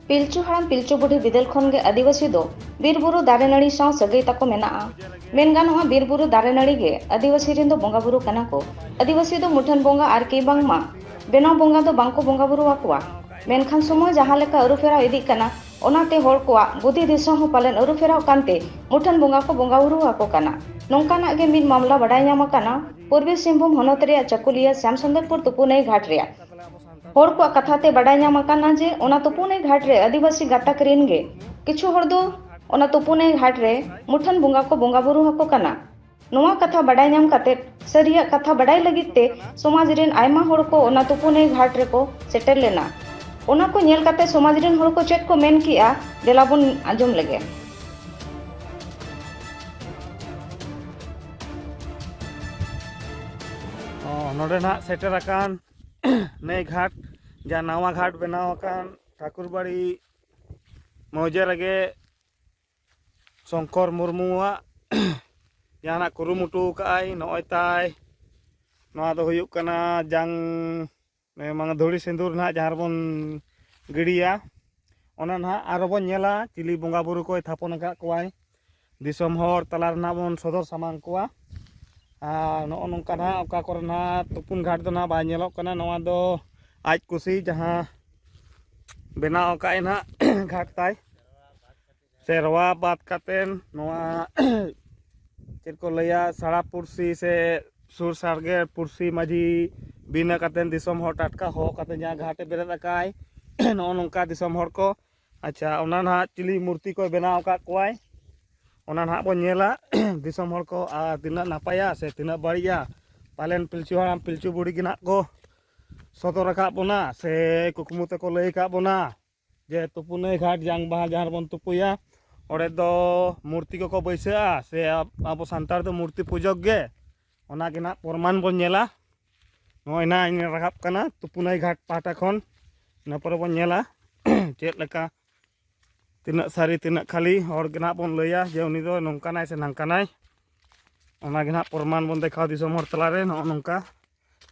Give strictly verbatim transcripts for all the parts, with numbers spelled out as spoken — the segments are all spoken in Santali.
ᱯᱤᱞᱪᱩ ᱦᱟᱲᱟᱢ ᱯᱤᱞᱪᱩ ᱵᱩᱰᱷᱤ ᱵᱤᱫᱟᱹᱞ ᱠᱷᱚᱱ ᱜᱮ ᱟᱹᱫᱤᱵᱟᱹᱥᱤ ᱫᱚ ᱵᱤᱨ ᱵᱩᱨᱩ ᱫᱟᱨᱮ ᱱᱟᱹᱲᱤ ᱥᱟᱶ ᱥᱟᱹᱜᱟᱹᱭ ᱛᱟᱠᱚ ᱢᱮᱱᱟᱜᱼᱟ᱾ ᱢᱮᱱ ᱜᱟᱱᱚᱜᱼᱟ, ᱵᱤᱨ ᱵᱩᱨᱩ ᱫᱟᱨᱮ ᱱᱟᱹᱲᱤ ᱜᱮ ᱟᱹᱫᱤᱵᱟᱹᱥᱤ ᱨᱮᱱ ᱫᱚ ᱵᱚᱸᱜᱟ ᱵᱩᱨᱩ ᱠᱟᱱᱟ ᱠᱚ᱾ ᱟᱹᱫᱤᱵᱟᱹᱥᱤ ᱫᱚ ᱢᱩᱴᱷᱟᱹᱱ ᱵᱚᱸᱜᱟ ᱟᱨ ᱠᱤ ᱵᱟᱝᱢᱟ ᱵᱮᱱᱟᱣ ᱵᱚᱸᱜᱟ ᱫᱚ ᱵᱟᱝ ᱠᱚ ᱵᱚᱸᱜᱟ ᱵᱩᱨᱩ ᱟᱠᱚᱣᱟ᱾ ᱢᱮᱱᱠᱷᱟᱱ ᱥᱚᱢᱚᱭ ᱡᱟᱦᱟᱸ ᱞᱮᱠᱟ ᱟᱹᱨᱩ ᱯᱷᱮᱨᱟᱣ ᱤᱫᱤᱜ ᱠᱟᱱᱟ, ᱚᱱᱟᱛᱮ ᱦᱚᱲ ᱠᱚᱣᱟᱜ ᱵᱩᱫᱷᱤ ᱫᱤᱥᱟᱹ ᱦᱚᱸ ᱯᱟᱞᱮᱱ ᱟᱹᱨᱩ ᱯᱷᱮᱨᱟᱣ ᱠᱟᱱᱛᱮ ᱢᱩᱴᱷᱟᱹᱱ ᱵᱚᱸᱜᱟ ᱠᱚ ᱵᱚᱸᱜᱟ ᱵᱩᱨᱩ ᱟᱠᱚ ᱠᱟᱱᱟ᱾ ᱱᱚᱝᱠᱟᱱᱟᱜ ᱜᱮ ᱢᱤᱫ ᱢᱟᱢᱞᱟ ᱵᱟᱰᱟᱭ ᱧᱟᱢ ᱟᱠᱟᱱᱟ ᱯᱩᱨᱵᱤ ᱥᱤᱝᱵᱷᱩᱢ ᱦᱚᱱᱚᱛ ᱨᱮᱭᱟᱜ ᱪᱟᱹᱠᱩᱞᱤᱭᱟᱹ ᱥᱭᱟᱢ ᱥᱩᱱᱫᱚᱨᱯᱩᱨ ᱛᱩᱯᱩᱱᱟᱹᱭ ᱜᱷᱟᱴ ᱨᱮᱭᱟᱜ᱾ ᱦᱚᱲ ᱠᱚᱣᱟᱜ ᱠᱟᱛᱷᱟ ᱛᱮ ᱵᱟᱰᱟᱭ ᱧᱟᱢ ᱟᱠᱟᱱᱟ ᱡᱮ ᱚᱱᱟ ᱛᱩᱯᱩᱱᱟᱹᱭ ᱜᱷᱟᱴ ᱨᱮ ᱟᱹᱫᱤᱵᱟᱹᱥᱤ ᱜᱟᱛᱟᱠ ᱨᱤᱱ ᱜᱮ ᱠᱤᱪᱷᱩ ᱦᱚᱲ ᱫᱚ ᱚᱱᱟ ᱛᱩᱯᱩᱱᱟᱹᱭ ᱜᱷᱟᱴ ᱨᱮ ᱢᱩᱴᱷᱟᱹᱱ ᱵᱚᱸᱜᱟ ᱠᱚ ᱵᱚᱸᱜᱟ ᱵᱩᱨᱩ ᱟᱠᱚ ᱠᱟᱱᱟ᱾ ᱱᱚᱣᱟ ᱠᱟᱛᱷᱟ ᱵᱟᱰᱟᱭ ᱧᱟᱢ ᱠᱟᱛᱮ ᱥᱟᱹᱨᱤᱭᱟᱜ ᱠᱟᱛᱷᱟ ᱵᱟᱰᱟᱭ ᱞᱟᱹᱜᱤᱫ ᱛᱮ ᱥᱚᱢᱟᱡᱽ ᱨᱤᱱ ᱟᱭᱢᱟ ᱦᱚᱲ ᱠᱚ ᱚᱱᱟ ᱛᱩᱯᱩᱱᱟᱹᱭ ᱜᱷᱟᱴ ᱨᱮᱠᱚ ᱥᱮᱴᱮᱨ ᱞᱮᱱᱟ᱾ ᱚᱱᱟ ᱠᱚ ᱧᱮᱞ ᱠᱟᱛᱮ ᱥᱚᱢᱟᱡᱽ ᱨᱤᱱ ᱦᱚᱲ ᱠᱚ ᱪᱮᱫ ᱠᱚ ᱢᱮᱱ ᱠᱮᱜᱼᱟ, ᱫᱮᱞᱟ ᱵᱚᱱ ᱟᱸᱡᱚᱢ ᱞᱮᱜᱮ᱾ ᱚ, ᱱᱚᱰᱮ ᱱᱟᱦᱟᱜ ᱥᱮᱴᱮᱨ ᱟᱠᱟᱱ ᱱᱟᱹᱭ ᱜᱷᱟᱴ, ᱡᱟᱦᱟᱸ ᱱᱟᱣᱟ ᱜᱷᱟᱴ ᱵᱮᱱᱟᱣ ᱟᱠᱟᱱ ᱴᱷᱟᱠᱩᱨᱵᱟᱲᱤ ᱢᱚᱣᱡᱟ ᱨᱮᱜᱮ ᱥᱚᱝᱠᱚᱨ ᱢᱩᱨᱢᱩᱣᱟᱜ ᱡᱟᱦᱟᱱᱟᱜ ᱠᱩᱨᱩᱢᱩᱴᱩ ᱟᱠᱟᱫᱼᱟᱭ᱾ ᱱᱚᱜᱼᱚᱭ ᱛᱟᱭ ᱱᱚᱣᱟ ᱫᱚ ᱦᱩᱭᱩᱜ ᱠᱟᱱᱟ ᱡᱟᱝ, ᱢᱟᱱᱮ ᱫᱷᱩᱲᱤ ᱥᱤᱸᱫᱩᱨ ᱱᱟᱦᱟᱜ ᱡᱟᱦᱟᱸ ᱨᱮᱵᱚᱱ ᱜᱤᱰᱤᱭᱟ, ᱚᱱᱟ ᱱᱟᱦᱟᱜ ᱟᱨᱚ ᱵᱚᱱ ᱧᱮᱞᱟ ᱪᱤᱞᱤ ᱵᱚᱸᱜᱟ ᱵᱩᱨᱩ ᱠᱚᱭ ᱛᱷᱟᱯᱚᱱ ᱟᱠᱟᱫ ᱠᱚᱣᱟᱭ᱾ ᱫᱤᱥᱚᱢ ᱦᱚᱲ ᱛᱟᱞᱟ ᱨᱮ ᱱᱟᱦᱟᱜ ᱵᱚᱱ ᱥᱚᱫᱚᱨ ᱥᱟᱢᱟᱝ ᱠᱚᱣᱟ᱾ ᱟᱨ ᱱᱚᱜᱼᱚ ᱱᱚᱝᱠᱟ ᱱᱟᱦᱟᱜ ᱚᱠᱟ ᱠᱚᱨᱮ ᱱᱟᱦᱟᱜ ᱛᱩᱯᱩᱱ ᱜᱷᱟᱴ ᱫᱚ ᱱᱟᱦᱟᱜ ᱵᱟᱭ ᱧᱮᱞᱚᱜ ᱠᱟᱱᱟ᱾ ᱱᱚᱣᱟ ᱫᱚ ᱟᱡ ᱠᱩᱥᱤ ᱡᱟᱦᱟᱸ ᱵᱮᱱᱟᱣ ᱟᱠᱟᱫ ᱟᱭ ᱱᱟᱦᱟᱜ ᱜᱷᱟᱴ ᱛᱟᱭ᱾ ᱥᱮᱨᱣᱟ ᱵᱟᱫ ᱠᱟᱛᱮᱱ ᱱᱚᱣᱟ ᱪᱮᱫ ᱠᱚ ᱞᱟᱹᱭᱟ, ᱥᱟᱲᱟ ᱯᱩᱲᱥᱤ ᱥᱮ ᱥᱩᱨ ᱥᱟᱰᱜᱮ ᱯᱩᱲᱥᱤ ᱢᱟᱹᱡᱷᱤ ᱵᱤᱱᱟᱹ ᱠᱟᱛᱮᱱ ᱫᱤᱥᱚᱢ ᱦᱚᱲ ᱴᱟᱴᱠᱟ ᱦᱚᱦᱚ ᱠᱟᱛᱮ ᱡᱟᱦᱟᱸ ᱜᱷᱟᱴᱮ ᱵᱮᱨᱮᱫ ᱟᱠᱟᱫᱼᱟᱭ, ᱱᱚᱜᱼᱚ ᱱᱚᱝᱠᱟ ᱫᱤᱥᱚᱢ ᱦᱚᱲ ᱠᱚ᱾ ᱟᱪᱪᱷᱟ, ᱚᱱᱟ ᱱᱟᱦᱟᱜ ᱪᱤᱞᱤ ᱢᱩᱨᱛᱤ ᱠᱚᱭ ᱵᱮᱱᱟᱣ ᱟᱠᱟᱫ ᱠᱚᱣᱟᱭ, ᱚᱱᱟ ᱱᱟᱦᱟᱜ ᱵᱚᱱ ᱧᱮᱞᱟ᱾ ᱫᱤᱥᱚᱢ ᱦᱚᱲ ᱠᱚ, ᱟᱨ ᱛᱤᱱᱟᱹᱜ ᱱᱟᱯᱟᱭᱟ ᱥᱮ ᱛᱤᱱᱟᱹᱜ ᱵᱟᱹᱲᱤᱡᱼᱟ, ᱯᱟᱞᱮᱱ ᱯᱤᱞᱪᱩ ᱦᱟᱲᱟᱢ ᱯᱤᱞᱪᱩ ᱵᱩᱲᱦᱤ ᱜᱮ ᱱᱟᱦᱟᱜ ᱠᱚ ᱥᱚᱫᱚᱨ ᱟᱠᱟᱫ ᱵᱚᱱᱟ ᱥᱮ ᱠᱩᱠᱢᱩ ᱛᱮᱠᱚ ᱞᱟᱹᱭ ᱟᱠᱟᱫ ᱵᱚᱱᱟ ᱡᱮ ᱛᱩᱯᱩᱱᱟᱹᱭ ᱜᱷᱟᱴ ᱡᱟᱝ ᱵᱟᱦᱟ ᱡᱟᱦᱟᱸ ᱨᱮᱵᱚᱱ ᱛᱩᱯᱩᱭᱟ, ᱚᱸᱰᱮ ᱫᱚ ᱢᱩᱨᱛᱤ ᱠᱚᱠᱚ ᱵᱟᱹᱭᱥᱟᱹᱜᱼᱟ ᱥᱮ ᱟᱵ-, ᱟᱵᱚ ᱥᱟᱱᱛᱟᱲ ᱫᱚ ᱢᱩᱨᱛᱤ ᱯᱩᱡᱚᱠ ᱜᱮ᱾ ᱚᱱᱟ ᱜᱮ ᱱᱟᱦᱟᱜ ᱯᱨᱚᱢᱟᱱ ᱵᱚᱱ ᱧᱮᱞᱟ᱾ ᱱᱚᱜᱼᱚᱭ ᱱᱟᱦᱟᱜ ᱤᱧ ᱨᱟᱠᱟᱵ ᱠᱟᱱᱟ ᱛᱩᱯᱩᱱᱟᱹᱭ ᱜᱷᱟᱴ ᱯᱟᱦᱴᱟ ᱠᱷᱚᱱ᱾ ᱤᱱᱟᱹ ᱯᱚᱨᱮ ᱵᱚᱱ ᱧᱮᱞᱟ ᱪᱮᱫ ᱞᱮᱠᱟ, ᱛᱤᱱᱟᱹᱜ ᱥᱟᱹᱨᱤ ᱛᱤᱱᱟᱹᱜ ᱠᱷᱟᱹᱞᱤ᱾ ᱦᱚᱲ ᱜᱮ ᱱᱟᱦᱟᱜ ᱵᱚᱱ ᱞᱟᱹᱭᱟ ᱡᱮ ᱩᱱᱤ ᱫᱚ ᱱᱚᱝᱠᱟᱱᱟᱭ ᱥᱮ ᱱᱟᱝᱠᱟᱱᱟᱭ᱾ ᱚᱱᱟ ᱜᱮ ᱱᱟᱦᱟᱜ ᱯᱨᱚᱢᱟᱱ ᱵᱚᱱ ᱫᱮᱠᱷᱟᱣᱟ ᱫᱤᱥᱚᱢ ᱦᱚᱲ ᱛᱟᱞᱟᱨᱮ᱾ ᱱᱚᱜᱼᱚ ᱱᱚᱝᱠᱟ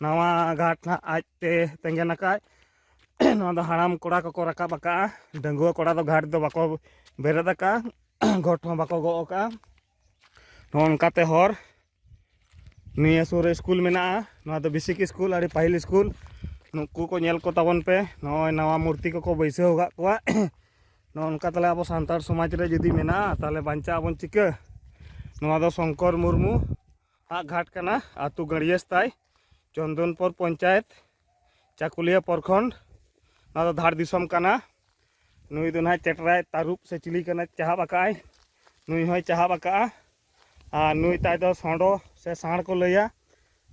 ᱱᱟᱣᱟ ᱜᱷᱟᱴ ᱱᱟᱦᱟᱜ ᱟᱡᱛᱮ ᱛᱮᱸᱜᱮᱱ ᱟᱠᱟᱫ᱾ ᱱᱚᱣᱟ ᱫᱚ ᱦᱟᱲᱟᱢ ᱠᱚᱲᱟ ᱠᱚᱠᱚ ᱨᱟᱠᱟᱵ ᱟᱠᱟᱜᱼᱟ᱾ ᱰᱟᱺᱜᱩᱣᱟᱹ ᱠᱚᱲᱟ ᱫᱚ ᱜᱷᱟᱴ ᱫᱚ ᱵᱟᱠᱚ ᱵᱮᱨᱮᱫ ᱟᱠᱟᱜᱼᱟ, ᱜᱷᱚᱴ ᱦᱚᱸ ᱵᱟᱠᱚ ᱜᱚᱜ ᱟᱠᱟᱜᱼᱟ᱾ ᱱᱚᱜᱼᱚ ᱱᱚᱝᱠᱟᱛᱮ ᱦᱚᱨ ᱱᱤᱭᱟᱹ ᱥᱩᱨ ᱨᱮ ᱥᱠᱩᱞ ᱢᱮᱱᱟᱜᱼᱟ᱾ ᱱᱚᱣᱟ ᱫᱚ ᱵᱮᱥᱤᱠ ᱥᱠᱩᱞ, ᱟᱹᱰᱤ ᱯᱟᱹᱦᱤᱞ ᱥᱠᱩᱞ᱾ ᱱᱩᱠᱩ ᱠᱚ ᱧᱮᱞ ᱠᱚ ᱛᱟᱵᱚᱱ ᱯᱮ, ᱱᱚᱜᱼᱚᱭ ᱱᱟᱣᱟ ᱢᱩᱨᱛᱤ ᱠᱚᱠᱚ ᱵᱟᱹᱭᱥᱟᱹᱣ ᱟᱠᱟᱫ ᱠᱚᱣᱟ᱾ ᱱᱚᱜᱼᱚ ᱱᱚᱝᱠᱟ ᱛᱟᱦᱞᱮ ᱟᱵᱚ ᱥᱟᱱᱛᱟᱲ ᱥᱚᱢᱟᱡᱽ ᱨᱮ ᱡᱩᱫᱤ ᱢᱮᱱᱟᱜᱼᱟ, ᱛᱟᱦᱞᱮ ᱵᱟᱧᱪᱟᱜ ᱟᱵᱚᱱ ᱪᱤᱠᱟᱹ? ᱱᱚᱣᱟ ᱫᱚ ᱥᱚᱝᱠᱚᱨ ᱢᱩᱨᱢᱩ ᱟᱜ ᱜᱷᱟᱴ ᱠᱟᱱᱟ, ᱟᱹᱛᱩ ᱜᱟᱹᱲᱭᱟᱹᱥᱛᱟᱭ, ᱪᱚᱱᱫᱚᱱᱯᱩᱨ ᱯᱚᱧᱪᱟᱭᱮᱛ, ᱪᱟᱠᱩᱞᱤᱭᱟᱹ ᱯᱨᱚᱠᱷᱚᱸᱰ᱾ ᱱᱚᱣᱟ ᱫᱚ ᱫᱷᱟᱲ ᱫᱤᱥᱚᱢ ᱠᱟᱱᱟ᱾ ᱱᱩᱭ ᱫᱚ ᱱᱟᱦᱟᱜ ᱪᱮᱴᱨᱟᱭ ᱛᱟᱹᱨᱩᱵ ᱥᱮ ᱪᱤᱞᱤ ᱠᱟᱱᱟᱭ, ᱪᱟᱦᱟᱵ ᱟᱠᱟᱜᱼᱟᱭ᱾ ᱱᱩᱭ ᱦᱚᱸᱭ ᱪᱟᱦᱟᱵ ᱟᱠᱟᱜᱼᱟ᱾ ᱟᱨ ᱱᱩᱭ ᱛᱟᱭ ᱫᱚ ᱥᱚᱸᱰᱚ ᱥᱮ ᱥᱟᱬ ᱠᱚ ᱞᱟᱹᱭᱟ᱾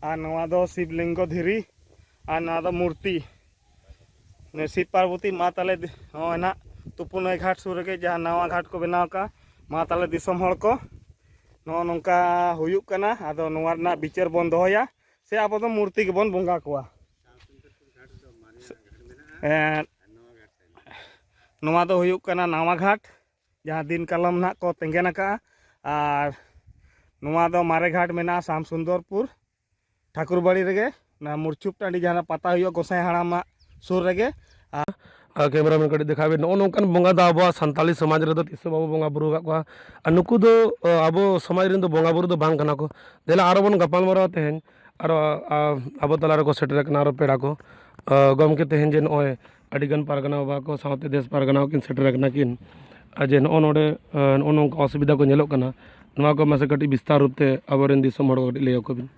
ᱟᱨ ᱱᱚᱣᱟ ᱫᱚ ᱥᱤᱵᱽ ᱞᱤᱝᱜᱚ ᱫᱷᱤᱨᱤ, ᱟᱨ ᱱᱚᱣᱟ ᱫᱚ ᱢᱩᱨᱛᱤ᱾ ᱱᱩᱭ ᱥᱤᱵᱽ ᱯᱟᱨᱵᱚᱛᱤ ᱢᱟ ᱛᱟᱞᱮ ᱫᱤ-, ᱱᱚᱜᱼᱚᱭ ᱱᱟᱦᱟᱜ ᱛᱩᱯᱩᱱᱟᱹᱭ ᱜᱷᱟᱴ ᱥᱩᱨ ᱨᱮᱜᱮ ᱡᱟᱦᱟᱸ ᱱᱟᱣᱟ ᱜᱷᱟᱴ ᱠᱚ ᱵᱮᱱᱟᱣ ᱟᱠᱟᱫᱼᱟ᱾ ᱢᱟ ᱛᱟᱞᱮ ᱫᱤᱥᱚᱢ ᱦᱚᱲ ᱠᱚ, ᱱᱚᱜᱼᱚ ᱱᱚᱝᱠᱟ ᱦᱩᱭᱩᱜ ᱠᱟᱱᱟ᱾ ᱟᱫᱚ ᱱᱚᱣᱟ ᱨᱮᱱᱟᱜ ᱵᱤᱪᱟᱹᱨ ᱵᱚᱱ ᱫᱚᱦᱚᱭᱟ ᱥᱮ ᱟᱵᱚ ᱫᱚ ᱢᱩᱨᱛᱤ ᱜᱮᱵᱚᱱ ᱵᱚᱸᱜᱟ ᱠᱚᱣᱟ? ᱮᱸ, ᱱᱚᱣᱟ ᱫᱚ ᱦᱩᱭᱩᱜ ᱠᱟᱱᱟ ᱱᱟᱣᱟ ᱜᱷᱟᱴ, ᱡᱟᱦᱟᱸ ᱫᱤᱱ ᱠᱟᱞᱚᱢ ᱱᱟᱦᱟᱜ ᱠᱚ ᱛᱮᱸᱜᱮᱱ ᱟᱠᱟᱫᱼᱟ᱾ ᱟᱨ ᱱᱚᱣᱟ ᱫᱚ ᱢᱟᱨᱮ ᱜᱷᱟᱴ ᱢᱮᱱᱟᱜᱼᱟ ᱥᱟᱢ ᱥᱩᱱᱫᱚᱨᱯᱩᱨ ᱴᱷᱟᱹᱠᱩᱨ ᱵᱟᱲᱤ ᱨᱮᱜᱮ, ᱚᱱᱟ ᱢᱩᱨᱪᱷᱩᱯ ᱴᱟᱺᱰᱤ ᱡᱟᱦᱟᱸ ᱯᱟᱛᱟ ᱦᱩᱭᱩᱜᱼᱟ ᱜᱚᱸᱥᱟᱭ ᱦᱟᱲᱟᱢᱟᱜ ᱥᱩᱨ ᱨᱮᱜᱮ᱾ ᱟᱨ ᱠᱮᱢᱮᱨᱟᱢᱮᱱ ᱠᱟᱹᱴᱤᱡ ᱫᱮᱠᱷᱟᱣ ᱵᱤᱱ, ᱱᱚᱜᱼᱚ ᱱᱚᱝᱠᱟᱱ ᱵᱚᱸᱜᱟ ᱫᱚ ᱟᱵᱚᱣᱟᱜ ᱥᱟᱱᱛᱟᱞᱤ ᱥᱚᱢᱟᱡᱽ ᱨᱮᱫᱚ ᱛᱤᱥ ᱦᱚᱸ ᱵᱟᱵᱚ ᱵᱚᱸᱜᱟ ᱵᱩᱨᱩ ᱟᱠᱟᱫ ᱠᱚᱣᱟ᱾ ᱟᱨ ᱱᱩᱠᱩ ᱫᱚ, ᱟᱵᱚ ᱥᱚᱢᱟᱡᱽ ᱨᱮᱱ ᱫᱚ ᱵᱚᱸᱜᱟ ᱵᱩᱨᱩ ᱫᱚ ᱵᱟᱝ ᱠᱟᱱᱟ ᱠᱚ᱾ ᱫᱮᱞᱟ ᱟᱨᱚ ᱵᱚᱱ ᱜᱟᱯᱟᱞ ᱢᱟᱨᱟᱣᱟ ᱛᱮᱦᱮᱧ, ᱟᱨᱚ, ᱟ, ᱟᱵᱚ ᱛᱟᱞᱟ ᱨᱮᱠᱚ ᱥᱮᱴᱮᱨ ᱟᱠᱟᱱᱟ ᱟᱨᱚ ᱯᱮᱲᱟ ᱠᱚ᱾ ᱟ, ᱜᱚᱢᱠᱮ, ᱛᱮᱦᱮᱧ ᱡᱮ ᱱᱚᱜᱼᱚᱭ ᱟᱹᱰᱤᱜᱟᱱ ᱯᱟᱨᱜᱟᱱᱟ ᱵᱟᱵᱟ ᱠᱚ ᱥᱟᱶᱛᱮ ᱫᱮᱥ ᱯᱟᱨᱜᱟᱱᱟ ᱦᱚᱸᱠᱤᱱ ᱥᱮᱴᱮᱨ ᱟᱠᱟᱱᱟ ᱠᱤᱱ, ᱟᱨ ᱡᱮ ᱱᱚᱜᱼᱚ ᱱᱚᱰᱮ, ᱟ, ᱱᱚᱜᱼᱚ ᱱᱚᱝᱠᱟ ᱚᱥᱩᱵᱤᱫᱷᱟ ᱠᱚ ᱧᱮᱞᱚᱜ ᱠᱟᱱᱟ, ᱱᱚᱣᱟ ᱠᱚ ᱢᱟᱥᱮ ᱠᱟᱹᱴᱤᱡ ᱵᱤᱥᱛᱟᱨ ᱨᱩᱯ ᱛᱮ ᱟᱵᱚᱨᱮᱱ ᱫᱤᱥᱚᱢ ᱦᱚᱲ ᱠᱚ ᱠᱟᱹᱴᱤᱡ ᱞᱟᱹᱭ ᱟᱠᱚ ᱵᱤᱱ᱾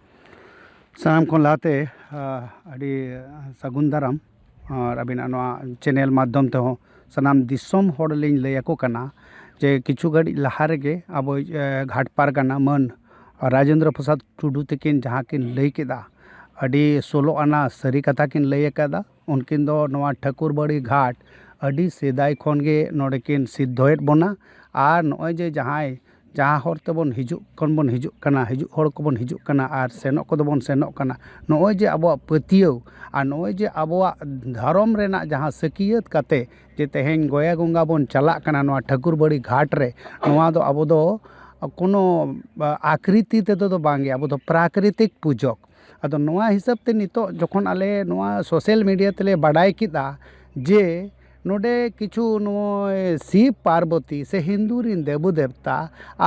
ᱥᱟᱱᱟᱢ ᱠᱷᱚᱱ ᱞᱟᱦᱟᱛᱮ, ᱟ, ᱟᱹᱰᱤ ᱥᱟᱹᱜᱩᱱ ᱫᱟᱨᱟᱢ, ᱟᱨ ᱟᱹᱵᱤᱱᱟᱜ ᱱᱚᱣᱟ ᱪᱮᱱᱮᱞ ᱢᱟᱫᱽᱫᱷᱚᱢ ᱛᱮᱦᱚᱸ ᱥᱟᱱᱟᱢ ᱫᱤᱥᱚᱢ ᱦᱚᱲ ᱞᱤᱧ ᱞᱟᱹᱭ ᱟᱠᱚ ᱠᱟᱱᱟ ᱡᱮ ᱠᱤᱪᱷᱩ ᱜᱷᱟᱹᱲᱤᱡ ᱞᱟᱦᱟ ᱨᱮᱜᱮ ᱟᱵᱚ, ᱮ, ᱜᱷᱟᱴ ᱯᱟᱨᱜᱟᱱᱟ ᱢᱟᱹᱱ ᱨᱟᱡᱮᱱᱫᱨᱚ ᱯᱨᱚᱥᱟᱫᱽ ᱴᱩᱰᱩ ᱛᱟᱹᱠᱤᱱ ᱡᱟᱦᱟᱸ ᱠᱤᱱ ᱞᱟᱹᱭ ᱠᱮᱫᱟ, ᱟᱹᱰᱤ ᱥᱚᱞᱚ ᱟᱱᱟ ᱥᱟᱹᱨᱤ ᱠᱟᱛᱷᱟ ᱠᱤᱱ ᱞᱟᱹᱭ ᱟᱠᱟᱫᱟ᱾ ᱩᱱᱠᱤᱱ ᱫᱚ ᱱᱚᱣᱟ ᱴᱷᱟᱹᱠᱩᱨ ᱵᱟᱲᱤ ᱜᱷᱟᱴ ᱟᱹᱰᱤ ᱥᱮᱫᱟᱭ ᱠᱷᱚᱱ ᱜᱮ ᱱᱚᱰᱮ ᱠᱤᱱ ᱥᱤᱫᱽᱫᱷᱚᱭᱮᱫ ᱵᱚᱱᱟ᱾ ᱟᱨ ᱱᱚᱜᱼᱚᱭ ᱡᱮ ᱡᱟᱦᱟᱸᱭ, ᱡᱟᱦᱟᱸ ᱦᱚᱨ ᱛᱮᱵᱚᱱ ᱦᱤᱡᱩᱜ ᱠᱷᱚᱱ ᱵᱚᱱ ᱦᱤᱡᱩᱜ ᱠᱟᱱᱟ, ᱦᱤᱡᱩᱜ ᱦᱚᱲ ᱠᱚᱵᱚᱱ ᱦᱤᱡᱩᱜ ᱠᱟᱱᱟ ᱟᱨ ᱥᱮᱱᱚᱜ ᱠᱚᱫᱚ ᱵᱚᱱ ᱥᱮᱱᱚᱜ ᱠᱟᱱᱟ, ᱱᱚᱜᱼᱚᱭ ᱡᱮ ᱟᱵᱚᱣᱟᱜ ᱯᱟᱹᱛᱭᱟᱹᱣ ᱟᱨ ᱱᱚᱜᱼᱚᱭ ᱡᱮ ᱟᱵᱚᱣᱟᱜ ᱫᱷᱚᱨᱚᱢ ᱨᱮᱱᱟᱜ ᱡᱟᱦᱟᱸ ᱥᱟᱹᱠᱤᱭᱟᱹᱛ ᱠᱟᱛᱮ ᱡᱮ ᱛᱮᱦᱮᱧ ᱜᱚᱭᱟ ᱜᱚᱝᱜᱟ ᱵᱚᱱ ᱪᱟᱞᱟᱜ ᱠᱟᱱᱟ ᱱᱚᱣᱟ ᱴᱷᱟᱹᱠᱩᱨ ᱵᱟᱲᱤ ᱜᱷᱟᱴ ᱨᱮ, ᱱᱚᱣᱟ ᱫᱚ ᱟᱵᱚ ᱫᱚ ᱠᱳᱱᱳ, ᱟ, ᱟᱠᱨᱤᱛᱤ ᱛᱮᱫᱚ ᱫᱚ ᱵᱟᱝᱜᱮ, ᱟᱵᱚ ᱫᱚ ᱯᱨᱟᱠᱨᱤᱛᱤᱠ ᱯᱩᱡᱚᱠ᱾ ᱟᱫᱚ ᱱᱚᱣᱟ ᱦᱤᱥᱟᱹᱵ ᱛᱮ ᱱᱤᱛᱚᱜ ᱡᱚᱠᱷᱚᱱ ᱟᱞᱮ ᱱᱚᱣᱟ social media ᱛᱮᱞᱮ ᱵᱟᱰᱟᱭ ᱠᱮᱫᱟ ᱡᱮ ᱱᱚᱰᱮ ᱠᱤᱪᱷᱩ ᱱᱚᱜᱼᱚᱭ ᱥᱤᱵ ᱯᱟᱨᱵᱚᱛᱤ ᱥᱮ ᱦᱤᱱᱫᱩ ᱨᱤᱱ ᱫᱮᱵᱚ ᱫᱮᱵᱛᱟ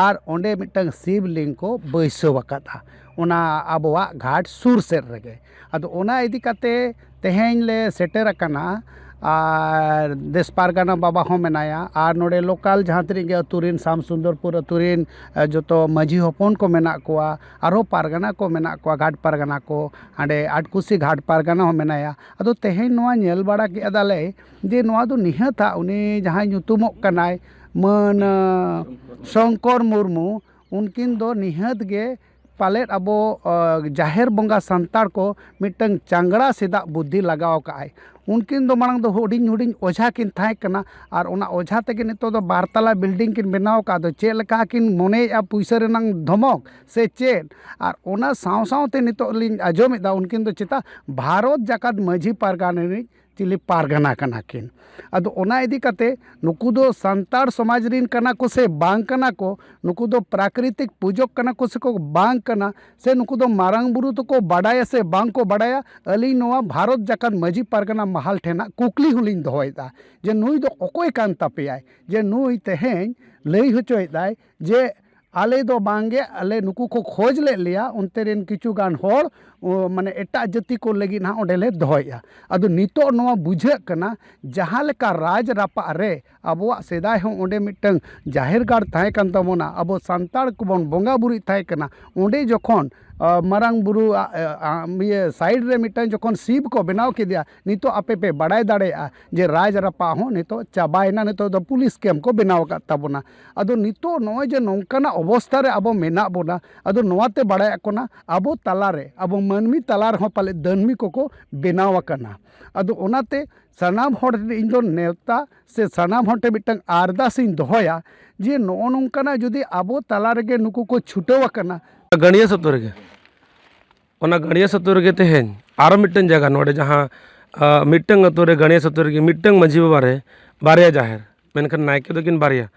ᱟᱨ ᱚᱸᱰᱮ ᱢᱤᱫᱴᱟᱝ ᱥᱤᱵ ᱞᱤᱝᱜᱚ ᱠᱚ ᱵᱟᱹᱭᱥᱟᱹᱣ ᱟᱠᱟᱫᱼᱟ ᱚᱱᱟ ᱟᱵᱚᱣᱟᱜ ᱜᱷᱟᱴ ᱥᱩᱨ ᱥᱮᱫ ᱨᱮᱜᱮ᱾ ᱟᱫᱚ ᱚᱱᱟ ᱤᱫᱤ ᱠᱟᱛᱮ ᱛᱮᱦᱮᱧ ᱞᱮ ᱥᱮᱴᱮᱨ ᱟᱠᱟᱱᱟ᱾ ᱟᱨ ᱫᱮᱥ ᱯᱟᱨᱜᱟᱱᱟ ᱵᱟᱵᱟ ᱦᱚᱸ ᱢᱮᱱᱟᱭᱟ, ᱟᱨ ᱱᱚᱰᱮ local ᱡᱟᱦᱟᱸ ᱛᱤᱱᱟᱹᱜ ᱜᱮ ᱟᱹᱛᱩ ᱨᱤᱱ, ᱥᱟᱢ ᱥᱩᱱᱫᱚᱨᱯᱩᱨ ᱟᱹᱛᱩ ᱨᱤᱱ, ᱮ, ᱡᱚᱛᱚ ᱢᱟᱹᱡᱷᱤ ᱦᱚᱯᱚᱱ ᱠᱚ ᱢᱮᱱᱟᱜ ᱠᱚᱣᱟ, ᱟᱨᱦᱚᱸ ᱯᱟᱨᱜᱟᱱᱟ ᱠᱚ ᱢᱮᱱᱟᱜ ᱠᱚᱣᱟ, ᱜᱷᱟᱴ ᱯᱟᱨᱜᱟᱱᱟ ᱠᱚ, ᱦᱟᱸᱰᱮ ᱟᱴᱠᱩᱥᱤ ᱜᱷᱟᱴ ᱯᱟᱨᱜᱟᱱᱟ ᱦᱚᱸ ᱢᱮᱱᱟᱭᱟ᱾ ᱟᱫᱚ ᱛᱮᱦᱮᱧ ᱱᱚᱣᱟ ᱧᱮᱞ ᱵᱟᱲᱟ ᱠᱮᱫᱟ ᱞᱮ ᱡᱮ ᱱᱚᱣᱟ ᱫᱚ ᱱᱤᱦᱟᱹᱛ ᱦᱟᱸᱜ ᱩᱱᱤ ᱡᱟᱦᱟᱸᱭ ᱧᱩᱛᱩᱢᱚᱜ ᱠᱟᱱᱟᱭ ᱢᱟᱹᱱ, ᱮ, ᱥᱚᱝᱠᱚᱨ ᱢᱩᱨᱢᱩ, ᱩᱱᱠᱤᱱ ᱫᱚ ᱱᱤᱦᱟᱹᱛ ᱜᱮ ᱯᱟᱞᱮᱫ ᱟᱵᱚ, ᱟ, ᱡᱟᱦᱮᱨ ᱵᱚᱸᱜᱟ ᱥᱟᱱᱛᱟᱲ ᱠᱚ ᱢᱤᱫᱴᱟᱝ ᱪᱟᱝᱜᱽᱲᱟ ᱥᱮᱫᱟᱜ ᱵᱩᱫᱽᱫᱷᱤ ᱞᱟᱜᱟᱣ ᱟᱠᱟᱫᱼᱟᱭ᱾ ᱩᱱᱠᱤᱱ ᱫᱚ ᱢᱟᱲᱟᱝ ᱫᱚ ᱦᱩᱰᱤᱧ ᱦᱩᱰᱤᱧ ᱚᱡᱷᱟ ᱠᱤᱱ ᱛᱟᱦᱮᱸ ᱠᱟᱱᱟ, ᱟᱨ ᱚᱱᱟ ᱚᱡᱷᱟ ᱛᱮᱜᱮ ᱱᱤᱛᱚᱜ ᱫᱚ ᱵᱟᱨ ᱛᱟᱞᱟ building ᱠᱤᱱ ᱵᱮᱱᱟᱣ ᱟᱠᱟᱫ᱾ ᱟᱫᱚ ᱪᱮᱫ ᱞᱮᱠᱟ ᱠᱤᱱ ᱢᱚᱱᱮᱭᱮᱫᱼᱟ ᱯᱩᱭᱥᱟᱹ ᱨᱮᱱᱟᱝ ᱫᱷᱚᱢᱚᱠ ᱥᱮ ᱪᱮᱫ? ᱟᱨ ᱚᱱᱟ ᱥᱟᱶ ᱥᱟᱶᱛᱮ ᱱᱤᱛᱚᱜ ᱞᱤᱧ ᱟᱸᱡᱚᱢᱮᱫᱟ ᱩᱱᱠᱤᱱ ᱫᱚ ᱪᱮᱛᱟ ᱵᱷᱟᱨᱚᱛ ᱡᱟᱠᱟᱛ ᱢᱟᱹᱡᱷᱤ ᱯᱟᱨᱜᱟᱱᱟ ᱨᱤᱱᱤᱡ ᱪᱤᱞᱤ ᱯᱟᱨᱜᱟᱱᱟ ᱠᱟᱱᱟ ᱠᱤᱱ᱾ ᱟᱫᱚ ᱚᱱᱟ ᱤᱫᱤ ᱠᱟᱛᱮ ᱱᱩᱠᱩ ᱫᱚ ᱥᱟᱱᱛᱟᱲ ᱥᱚᱢᱟᱡᱽ ᱨᱤᱱ ᱠᱟᱱᱟ ᱠᱚ ᱥᱮ ᱵᱟᱝ ᱠᱟᱱᱟ ᱠᱚ, ᱱᱩᱠᱩ ᱫᱚ ᱯᱨᱟᱠᱨᱤᱛᱤᱠ ᱯᱩᱡᱚᱠ ᱠᱟᱱᱟ ᱠᱚ ᱥᱮ ᱠᱚ ᱵᱟᱝ ᱠᱟᱱᱟ, ᱥᱮ ᱱᱩᱠᱩ ᱫᱚ ᱢᱟᱨᱟᱝ ᱵᱩᱨᱩ ᱫᱚᱠᱚ ᱵᱟᱰᱟᱭᱟ ᱥᱮ ᱵᱟᱝ ᱠᱚ ᱵᱟᱰᱟᱭᱟ, ᱟᱹᱞᱤᱧ ᱱᱚᱣᱟ ᱵᱷᱟᱨᱚᱛ ᱡᱟᱠᱟᱛ ᱢᱟᱹᱡᱷᱤ ᱯᱟᱨᱜᱟᱱᱟ ᱢᱟᱦᱟᱞ ᱴᱷᱮᱱ ᱦᱟᱸᱜ ᱠᱩᱠᱞᱤ ᱦᱚᱸᱞᱤᱧ ᱫᱚᱦᱚᱭᱮᱫᱟ ᱡᱮ ᱱᱩᱭ ᱫᱚ ᱚᱠᱚᱭ ᱠᱟᱱ ᱛᱟᱯᱮᱭᱟᱭ ᱡᱮ ᱱᱩᱭ ᱛᱮᱦᱮᱧ ᱞᱟᱹᱭ ᱦᱚᱪᱚᱭᱮᱫᱟᱭ ᱡᱮ ᱟᱞᱮ ᱫᱚ ᱵᱟᱝᱜᱮ, ᱟᱞᱮ ᱱᱩᱠᱩ ᱠᱚ ᱠᱷᱚᱡᱽ ᱞᱮᱫ ᱞᱮᱭᱟ, ᱚᱱᱛᱮ ᱨᱮᱱ ᱠᱤᱪᱷᱩ ᱜᱟᱱ ᱦᱚᱲ, ᱚ, ᱢᱟᱱᱮ ᱮᱴᱟᱜ ᱡᱟᱹᱛᱤ ᱠᱚ ᱞᱟᱹᱜᱤᱫ ᱱᱟᱦᱟᱜ ᱚᱸᱰᱮ ᱞᱮ ᱫᱚᱦᱚᱭᱮᱫᱼᱟ᱾ ᱟᱫᱚ ᱱᱤᱛᱚᱜ ᱱᱚᱣᱟ ᱵᱩᱡᱷᱟᱹᱜ ᱠᱟᱱᱟ, ᱡᱟᱦᱟᱸ ᱞᱮᱠᱟ ᱨᱟᱡᱽ ᱨᱟᱯᱟᱜ ᱨᱮ ᱟᱵᱚᱣᱟᱜ ᱥᱮᱫᱟᱭ ᱦᱚᱸ ᱚᱸᱰᱮ ᱢᱤᱫᱴᱟᱝ ᱡᱟᱦᱮᱨ ᱜᱟᱲ ᱛᱟᱦᱮᱸ ᱠᱟᱱ ᱛᱟᱵᱚᱱᱟ, ᱟᱵᱚ ᱥᱟᱱᱛᱟᱲ ᱠᱚᱵᱚᱱ ᱵᱚᱸᱜᱟ ᱵᱩᱨᱩᱭᱮᱫ ᱛᱟᱦᱮᱸ ᱠᱟᱱᱟ, ᱚᱸᱰᱮ ᱡᱚᱠᱷᱚᱱ, ᱟ, ᱢᱟᱨᱟᱝ ᱵᱩᱨᱩ, ᱟ, ᱟ, ᱤᱭᱟᱹ side ᱨᱮ ᱢᱤᱫᱴᱟᱝ ᱡᱚᱠᱷᱚᱱ ᱥᱤᱵ ᱠᱚ ᱵᱮᱱᱟᱣ ᱠᱮᱫᱮᱭᱟ, ᱱᱤᱛᱚᱜ ᱟᱯᱮ ᱯᱮ ᱵᱟᱲᱟᱭ ᱫᱟᱲᱮᱭᱟᱜᱼᱟ ᱡᱮ ᱨᱟᱡᱽ ᱨᱟᱯᱟᱜ ᱦᱚᱸ ᱱᱤᱛᱚᱜ ᱪᱟᱵᱟᱭᱮᱱᱟ, ᱱᱤᱛᱚᱜ ᱫᱚ police camp ᱠᱚ ᱵᱮᱱᱟᱣ ᱟᱠᱟᱫ ᱛᱟᱵᱚᱱᱟ᱾ ᱟᱫᱚ ᱱᱤᱛᱚᱜ ᱱᱚᱜᱼᱚᱭ ᱡᱮ ᱱᱚᱝᱠᱟᱱᱟᱜ ᱚᱵᱚᱥᱛᱷᱟ ᱨᱮ ᱟᱵᱚ ᱢᱮᱱᱟᱜ ᱵᱚᱱᱟ, ᱟᱫᱚ ᱱᱚᱣᱟᱛᱮ ᱵᱟᱲᱟᱭᱚᱜ ᱠᱟᱱᱟ ᱟᱵᱚ ᱛᱟᱞᱟᱨᱮ, ᱟᱵᱚ ᱢᱟᱹᱱᱢᱤ ᱛᱟᱞᱟ ᱨᱮᱦᱚᱸ ᱯᱟᱞᱮ ᱫᱟᱹᱱᱢᱤ ᱠᱚᱠᱚ ᱵᱮᱱᱟᱣ ᱟᱠᱟᱱᱟ᱾ ᱟᱫᱚ ᱚᱱᱟᱛᱮ ᱥᱟᱱᱟᱢ ᱦᱚᱲ ᱴᱷᱮᱱ ᱤᱧ ᱫᱚ ᱱᱮᱣᱛᱟ ᱥᱮ ᱥᱟᱱᱟᱢ ᱦᱚᱲ ᱴᱷᱮᱱ ᱢᱤᱫᱴᱟᱝ ᱟᱨᱫᱟᱥ ᱤᱧ ᱫᱚᱦᱚᱭᱟ ᱡᱮ ᱱᱚᱜᱼᱚ ᱱᱚᱝᱠᱟᱱᱟᱜ ᱡᱩᱫᱤ ᱟᱵᱚ ᱛᱟᱞᱟ ᱨᱮᱜᱮ ᱱᱩᱠᱩ ᱠᱚ ᱪᱷᱩᱴᱟᱹᱣ ᱟᱠᱟᱱᱟ᱾ ᱜᱟᱹᱲᱭᱟᱹ ᱥᱟᱛᱳ ᱨᱮᱜᱮ, ᱚᱱᱟ ᱜᱟᱹᱲᱭᱟᱹ ᱥᱟᱛᱳ ᱨᱮᱜᱮ ᱛᱮᱦᱮᱧ ᱟᱨᱚ ᱢᱤᱫᱴᱟᱝ ᱡᱟᱭᱜᱟ, ᱱᱚᱰᱮ ᱡᱟᱦᱟᱸ, ᱟ, ᱢᱤᱫᱴᱟᱝ ᱟᱛᱳ ᱨᱮ ᱜᱟᱹᱲᱭᱟᱹ ᱥᱟᱛᱳ ᱨᱮᱜᱮ ᱢᱤᱫᱴᱟᱝ ᱢᱟᱹᱡᱷᱤ ᱵᱟᱵᱟ ᱨᱮ ᱵᱟᱨᱭᱟ ᱡᱟᱦᱮᱨ, ᱢᱮᱱᱠᱷᱟᱱ ᱱᱟᱭᱠᱮ ᱫᱚᱠᱤᱱ ᱵᱟᱨᱭᱟ,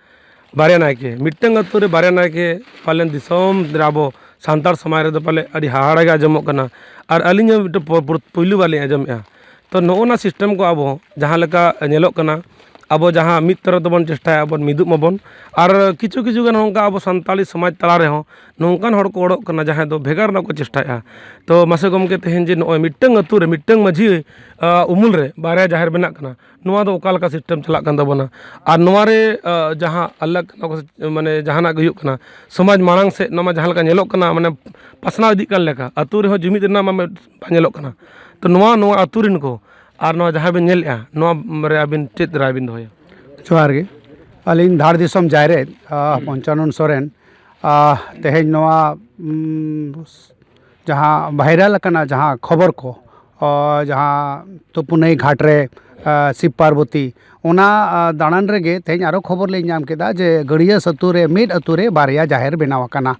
ᱵᱟᱨᱭᱟ ᱱᱟᱭᱠᱮ, ᱢᱤᱫᱴᱟᱝ ᱟᱛᱳ ᱨᱮ ᱵᱟᱨᱭᱟ ᱱᱟᱭᱠᱮ᱾ ᱯᱟᱞᱮᱱ ᱫᱤᱥᱚᱢ ᱨᱮ ᱟᱵᱚ ᱥᱟᱱᱛᱟᱲ ᱥᱚᱢᱟᱡᱽ ᱨᱮᱫᱚ ᱯᱟᱞᱮ ᱟᱹᱰᱤ ᱦᱟᱦᱟᱲᱟ ᱜᱮ ᱟᱸᱡᱚᱢᱚᱜ ᱠᱟᱱᱟ᱾ ᱟᱨ ᱟᱹᱞᱤᱧ ᱦᱚᱸ ᱢᱤᱫᱴᱮᱱ ᱯᱚ-, ᱯᱚ-, ᱯᱩᱭᱞᱩ ᱵᱟᱨ ᱞᱤᱧ ᱟᱸᱡᱚᱢᱮᱫᱼᱟ᱾ ᱛᱚ, ᱱᱚᱜᱼᱚ ᱱᱟ system ᱠᱚ ᱟᱵᱚ ᱡᱟᱦᱟᱸ ᱞᱮᱠᱟ ᱧᱮᱞᱚᱜ ᱠᱟᱱᱟ, ᱟᱵᱚ ᱡᱟᱦᱟᱸ ᱢᱤᱫ ᱛᱚᱨᱚᱯ ᱫᱚᱵᱚᱱ ᱪᱮᱥᱴᱟᱭᱟ ᱵᱚᱱ ᱢᱤᱫᱚᱜ ᱢᱟᱵᱚᱱ, ᱟᱨ ᱠᱤᱪᱷᱩ ᱠᱤᱪᱷᱩ ᱜᱟᱱ ᱱᱚᱝᱠᱟ ᱟᱵᱚ ᱥᱟᱱᱛᱟᱲᱤ ᱥᱚᱢᱟᱡᱽ ᱛᱟᱞᱟ ᱨᱮᱦᱚᱸ ᱱᱚᱝᱠᱟᱱ ᱦᱚᱲ ᱠᱚ ᱚᱰᱚᱠ ᱠᱟᱱᱟ ᱡᱟᱦᱟᱸᱭ ᱫᱚ ᱵᱷᱮᱜᱟᱨ ᱨᱮᱱᱟᱜ ᱠᱚ ᱪᱮᱥᱴᱟᱭᱮᱫᱼᱟ᱾ ᱛᱚ, ᱢᱟᱥᱮ ᱜᱚᱢᱠᱮ, ᱛᱮᱦᱮᱧ ᱡᱮ ᱱᱚᱜᱼᱚᱭ ᱢᱤᱫᱴᱟᱝ ᱟᱹᱛᱩ ᱨᱮ ᱢᱤᱫᱴᱟᱝ ᱢᱟᱹᱡᱷᱤ, ᱟ, ᱩᱢᱩᱞ ᱨᱮ ᱵᱟᱨᱭᱟ ᱡᱟᱦᱮᱨ ᱵᱮᱱᱟᱜ ᱠᱟᱱᱟ, ᱱᱚᱣᱟ ᱫᱚ ᱚᱠᱟ ᱞᱮᱠᱟ system ᱪᱟᱞᱟᱜ ᱠᱟᱱ ᱛᱟᱵᱚᱱᱟ? ᱟᱨ ᱱᱚᱣᱟ ᱨᱮ, ᱟ, ᱡᱟᱦᱟᱸ ᱟᱞᱟᱜᱽ ᱠᱟᱱᱟ ᱠᱚ ᱥᱮ, ᱢᱟᱱᱮ ᱡᱟᱦᱟᱱᱟᱜ ᱜᱮ ᱦᱩᱭᱩᱜ ᱠᱟᱱᱟ, ᱥᱚᱢᱟᱡᱽ ᱢᱟᱲᱟᱝ ᱥᱮᱫ ᱱᱚᱣᱟ ᱢᱟ ᱡᱟᱦᱟᱸ ᱞᱮᱠᱟ ᱧᱮᱞᱚᱜ ᱠᱟᱱᱟ, ᱢᱟᱱᱮ ᱯᱟᱥᱱᱟᱣ ᱤᱫᱤᱜ ᱠᱟᱱ ᱞᱮᱠᱟ, ᱟᱹᱛᱩ ᱨᱮᱦᱚᱸ ᱡᱩᱢᱤᱫ ᱨᱮᱱᱟᱜ ᱢᱟ ᱢᱮ-, ᱵᱟᱝ ᱧᱮᱞᱚᱜ ᱠᱟᱱᱟ᱾ ᱛᱚ, ᱱᱚᱣᱟ, ᱱᱚᱣᱟ ᱟᱹᱛᱩ ᱨᱮᱱ ᱠᱚ ᱟᱨ ᱱᱚᱣᱟ ᱡᱟᱦᱟᱸ ᱵᱮᱱ ᱧᱮᱞᱮᱫᱼᱟ, ᱱᱚᱣᱟ ᱨᱮ ᱟᱹᱵᱤᱱ ᱪᱮᱫ ᱨᱟᱭ ᱵᱤᱱ ᱫᱚᱦᱚᱭᱟ? ᱡᱚᱦᱟᱨ ᱜᱮ᱾ ᱟᱹᱞᱤᱧ ᱫᱷᱟᱲ ᱫᱤᱥᱚᱢ ᱡᱟᱭᱨᱮᱫ, ᱟ, ᱯᱚᱧᱪᱟᱱᱚᱱ ᱥᱚᱨᱮᱱ, ᱟ, ᱛᱮᱦᱮᱧ ᱱᱚᱣᱟ, ᱩᱢ, ᱡᱟᱦᱟᱸ viral ᱟᱠᱟᱱᱟ ᱡᱟᱦᱟᱸ ᱠᱷᱚᱵᱚᱨ ᱠᱚ, ᱟ, ᱡᱟᱦᱟᱸ ᱛᱩᱯᱩᱱᱟᱹᱭ ᱜᱷᱟᱴ ᱨᱮ, ᱟ, ᱥᱤᱵ ᱯᱟᱨᱵᱚᱛᱤ, ᱚᱱᱟ, ᱟ, ᱫᱟᱬᱟᱱ ᱨᱮᱜᱮ ᱛᱮᱦᱮᱧ ᱟᱨᱚ ᱠᱷᱚᱵᱚᱨ ᱞᱤᱧ ᱧᱟᱢ ᱠᱮᱫᱟ ᱡᱮ ᱜᱟᱹᱲᱭᱟᱹᱥ ᱟᱹᱛᱩ ᱨᱮ ᱢᱤᱫ ᱟᱹᱛᱩ ᱨᱮ ᱵᱟᱨᱭᱟ ᱡᱟᱦᱮᱨ ᱵᱮᱱᱟᱣ ᱟᱠᱟᱱᱟ᱾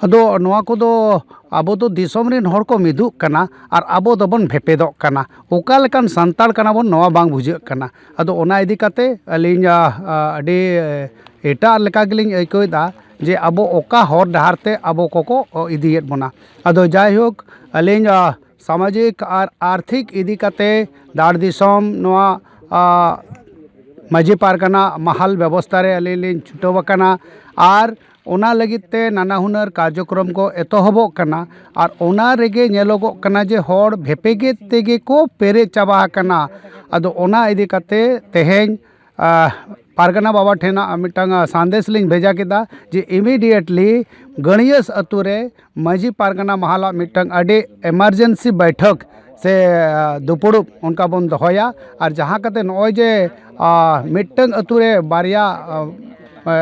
ᱟᱫᱚ ᱱᱚᱣᱟ ᱠᱚᱫᱚ ᱟᱵᱚ ᱫᱚ ᱫᱤᱥᱚᱢ ᱨᱮᱱ ᱦᱚᱲ ᱠᱚ ᱢᱤᱫᱚᱜ ᱠᱟᱱᱟ ᱟᱨ ᱟᱵᱚ ᱫᱚᱵᱚᱱ ᱵᱷᱮᱯᱮᱫᱚᱜ ᱠᱟᱱᱟ᱾ ᱚᱠᱟ ᱞᱮᱠᱟᱱ ᱥᱟᱱᱛᱟᱲ ᱠᱟᱱᱟ ᱵᱚᱱ, ᱱᱚᱣᱟ ᱵᱟᱝ ᱵᱩᱡᱷᱟᱹᱜ ᱠᱟᱱᱟ᱾ ᱟᱫᱚ ᱚᱱᱟ ᱤᱫᱤ ᱠᱟᱛᱮ ᱟᱹᱞᱤᱧ, ᱟ, ᱟ, ᱟᱹᱰᱤ, ᱮ, ᱮᱴᱟᱜ ᱞᱮᱠᱟ ᱜᱮᱞᱤᱧ ᱟᱹᱭᱠᱟᱹᱣᱮᱫᱟ ᱡᱮ ᱟᱵᱚ ᱚᱠᱟ ᱦᱚᱨ ᱰᱟᱦᱟᱨ ᱛᱮ ᱟᱵᱚ ᱠᱚᱠᱚ, ᱚ, ᱤᱫᱤᱭᱮᱫ ᱵᱚᱱᱟ᱾ ᱟᱫᱚ ᱡᱟᱭᱦᱳᱠ, ᱟᱹᱞᱤᱧ, ᱟ, ᱥᱟᱢᱟᱡᱤᱠ ᱟᱨ ᱟᱨᱛᱷᱤᱠ ᱤᱫᱤ ᱠᱟᱛᱮ ᱫᱟᱲ ᱫᱤᱥᱚᱢ ᱱᱚᱣᱟ, ᱟ, ᱢᱟᱹᱡᱷᱤ ᱯᱟᱨᱜᱟᱱᱟ ᱢᱟᱦᱟᱞ ᱵᱮᱵᱚᱥᱛᱷᱟ ᱨᱮ ᱟᱹᱞᱤᱧ ᱞᱤᱧ ᱪᱷᱩᱴᱟᱹᱣ ᱟᱠᱟᱱᱟ᱾ ᱟᱨ ᱚᱱᱟ ᱞᱟᱹᱜᱤᱫ ᱛᱮ ᱱᱟᱱᱟ ᱦᱩᱱᱟᱹᱨ ᱠᱟᱨᱡᱚᱠᱨᱚᱢ ᱠᱚ ᱮᱛᱚᱦᱚᱵᱚᱜ ᱠᱟᱱᱟ᱾ ᱟᱨ ᱚᱱᱟ ᱨᱮᱜᱮ ᱧᱮᱞᱚᱜᱚᱜ ᱠᱟᱱᱟ ᱡᱮ ᱦᱚᱲ ᱵᱷᱮᱯᱮᱜᱮᱫ ᱛᱮᱜᱮ ᱠᱚ ᱯᱮᱨᱮᱡ ᱪᱟᱵᱟ ᱟᱠᱟᱱᱟ᱾ ᱟᱫᱚ ᱚᱱᱟ ᱤᱫᱤ ᱠᱟᱛᱮ ᱛᱮᱦᱮᱧ, ᱟ, ᱯᱟᱨᱜᱟᱱᱟ ᱵᱟᱵᱟ ᱴᱷᱮᱱᱟᱜ ᱢᱤᱫᱴᱟᱝ, ᱟ, ᱥᱟᱸᱫᱮᱥ ᱞᱤᱧ ᱵᱷᱮᱡᱟ ᱠᱮᱫᱟ ᱡᱮ immediately ᱜᱟᱹᱲᱭᱟᱹᱥ ᱟᱹᱛᱩ ᱨᱮ ᱢᱟᱹᱡᱷᱤ ᱯᱟᱨᱜᱟᱱᱟ ᱢᱟᱦᱟᱞᱟᱜ ᱢᱤᱫᱴᱟᱝ ᱟᱹᱰᱤ emergency ᱵᱟᱹᱭᱴᱷᱟᱹᱠ ᱥᱮ, ᱟ, ᱫᱩᱯᱩᱲᱩᱵ ᱚᱱᱠᱟ ᱵᱚᱱ ᱫᱚᱦᱚᱭᱟ᱾ ᱟᱨ ᱡᱟᱦᱟᱸ ᱠᱟᱛᱮ ᱱᱚᱜᱼᱚᱭ ᱡᱮ, ᱟ, ᱢᱤᱫᱴᱟᱝ ᱟᱹᱛᱩ ᱨᱮ ᱵᱟᱨᱭᱟ, ᱟ, ᱟ,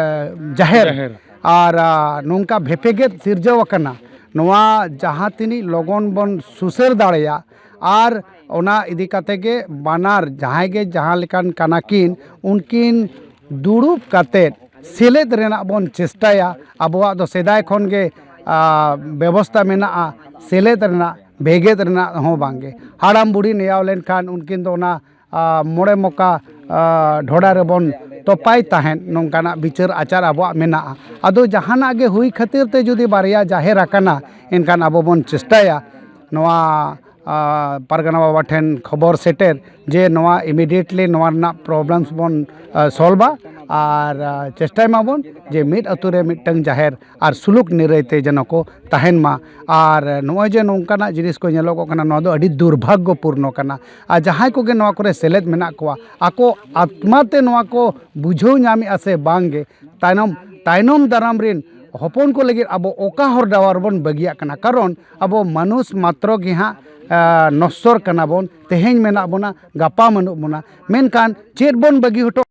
ᱡᱟᱦᱮᱨ ᱡᱟᱦᱮᱨ᱾ ᱟᱨ, ᱟ, ᱱᱚᱝᱠᱟ ᱵᱷᱮᱯᱮᱜᱮᱫ ᱥᱤᱨᱡᱟᱹᱣ ᱟᱠᱟᱱᱟ, ᱱᱚᱣᱟ ᱡᱟᱦᱟᱸ ᱛᱤᱱᱟᱹᱜ ᱞᱚᱜᱚᱱ ᱵᱚᱱ ᱥᱩᱥᱟᱹᱨ ᱫᱟᱲᱮᱭᱟᱜ, ᱟᱨ ᱚᱱᱟ ᱤᱫᱤ ᱠᱟᱛᱮ ᱜᱮ ᱵᱟᱱᱟᱨ ᱡᱟᱦᱟᱸᱭ ᱜᱮ ᱡᱟᱦᱟᱸ ᱞᱮᱠᱟᱱ ᱠᱟᱱᱟ ᱠᱤᱱ, ᱩᱱᱠᱤᱱ ᱫᱩᱲᱩᱵ ᱠᱟᱛᱮ ᱥᱮᱞᱮᱫ ᱨᱮᱱᱟᱜ ᱵᱚᱱ ᱪᱮᱥᱴᱟᱭᱟ᱾ ᱟᱵᱚᱣᱟᱜ ᱫᱚ ᱥᱮᱫᱟᱭ ᱠᱷᱚᱱ ᱜᱮ, ᱟ, ᱵᱮᱵᱚᱥᱛᱟ ᱢᱮᱱᱟᱜᱼᱟ ᱥᱮᱞᱮᱫ ᱨᱮᱱᱟᱜ, ᱵᱷᱮᱜᱮᱫ ᱨᱮᱱᱟᱜ ᱦᱚᱸ ᱵᱟᱝ ᱜᱮ᱾ ᱦᱟᱲᱟᱢ ᱵᱩᱲᱦᱤ ᱱᱮᱭᱟᱣ ᱞᱮᱱᱠᱷᱟᱱ ᱩᱱᱠᱤᱱ ᱫᱚ ᱚᱱᱟ, ᱟ, ᱢᱚᱬᱮ ᱢᱚᱠᱟ, ᱟ, ᱰᱷᱚᱰᱟ ᱨᱮᱵᱚᱱ ᱛᱚᱯᱟᱭ ᱛᱟᱦᱮᱸᱫ, ᱱᱚᱝᱠᱟᱱᱟᱜ ᱵᱤᱪᱟᱹᱨ ᱟᱪᱟᱨ ᱟᱵᱚᱣᱟᱜ ᱢᱮᱱᱟᱜᱼᱟ᱾ ᱟᱫᱚ ᱡᱟᱦᱟᱱᱟᱜ ᱜᱮ ᱦᱩᱭ ᱠᱷᱟᱹᱛᱤᱨ ᱛᱮ ᱡᱩᱫᱤ ᱵᱟᱨᱭᱟ ᱡᱟᱦᱮᱨ ᱟᱠᱟᱱᱟ, ᱮᱱᱠᱷᱟᱱ ᱟᱵᱚ ᱵᱚᱱ ᱪᱮᱥᱴᱟᱭᱟ ᱱᱚᱣᱟ, ᱟ, ᱯᱟᱨᱜᱟᱱᱟ ᱵᱟᱵᱟ ᱴᱷᱮᱱ ᱠᱷᱚᱵᱚᱨ ᱥᱮᱴᱮᱨ ᱡᱮ ᱱᱚᱣᱟ immediately ᱱᱚᱣᱟ ᱨᱮᱱᱟᱜ problems ᱵᱚᱱ, ᱟ, solve ᱟ ᱟᱨ, ᱟ, ᱪᱮᱥᱴᱟᱭ ᱢᱟᱵᱚᱱ ᱡᱮ ᱢᱤᱫ ᱟᱹᱛᱩ ᱨᱮ ᱢᱤᱫᱴᱟᱝ ᱡᱟᱦᱮᱨ ᱟᱨ ᱥᱩᱞᱩᱠ ᱱᱤᱨᱟᱹᱭ ᱛᱮ ᱡᱮᱱᱚ ᱠᱚ ᱛᱟᱦᱮᱱ ᱢᱟ᱾ ᱟᱨ ᱱᱚᱜᱼᱚᱭ ᱡᱮ ᱱᱚᱝᱠᱟᱱᱟᱜ ᱡᱤᱱᱤᱥ ᱠᱚ ᱧᱮᱞᱚᱜᱚᱜ ᱠᱟᱱᱟ, ᱱᱚᱣᱟ ᱫᱚ ᱟᱹᱰᱤ ᱫᱩᱨᱵᱷᱟᱜᱽᱜᱚᱯᱩᱨᱱᱚ ᱠᱟᱱᱟ᱾ ᱟᱨ ᱡᱟᱦᱟᱸᱭ ᱠᱚᱜᱮ ᱱᱚᱣᱟ ᱠᱚᱨᱮ ᱥᱮᱞᱮᱫ ᱢᱮᱱᱟᱜ ᱠᱚᱣᱟ, ᱟᱠᱚ ᱟᱛᱢᱟ ᱛᱮ ᱱᱚᱣᱟ ᱠᱚ ᱵᱩᱡᱷᱟᱹᱣ ᱧᱟᱢᱮᱜᱼᱟ ᱥᱮ ᱵᱟᱝ ᱜᱮ, ᱛᱟᱭᱱᱚᱢ, ᱛᱟᱭᱱᱚᱢ ᱫᱟᱨᱟᱢ ᱨᱤᱱ ᱦᱚᱯᱚᱱ ᱠᱚ ᱞᱟᱹᱜᱤᱫ ᱟᱵᱚ ᱚᱠᱟ ᱦᱚᱨ ᱰᱟᱦᱟᱨ ᱵᱚᱱ ᱵᱟᱹᱜᱤᱭᱟᱜ ᱠᱟᱱᱟ? ᱠᱟᱨᱚᱱ ᱟᱵᱚ ᱢᱟᱱᱩᱥ ᱢᱟᱛᱨᱚ ᱜᱮ ᱦᱟᱸᱜ, ᱟ, ᱱᱚᱥᱥᱚᱨ ᱠᱟᱱᱟ ᱵᱚᱱ, ᱛᱮᱦᱮᱧ ᱢᱮᱱᱟᱜ ᱵᱚᱱᱟ, ᱜᱟᱯᱟ ᱵᱟᱹᱱᱩᱜ ᱵᱚᱱᱟ, ᱢᱮᱱᱠᱷᱟᱱ ᱪᱮᱫ ᱵᱚᱱ ᱵᱟᱹᱜᱤ ᱦᱚᱴᱚ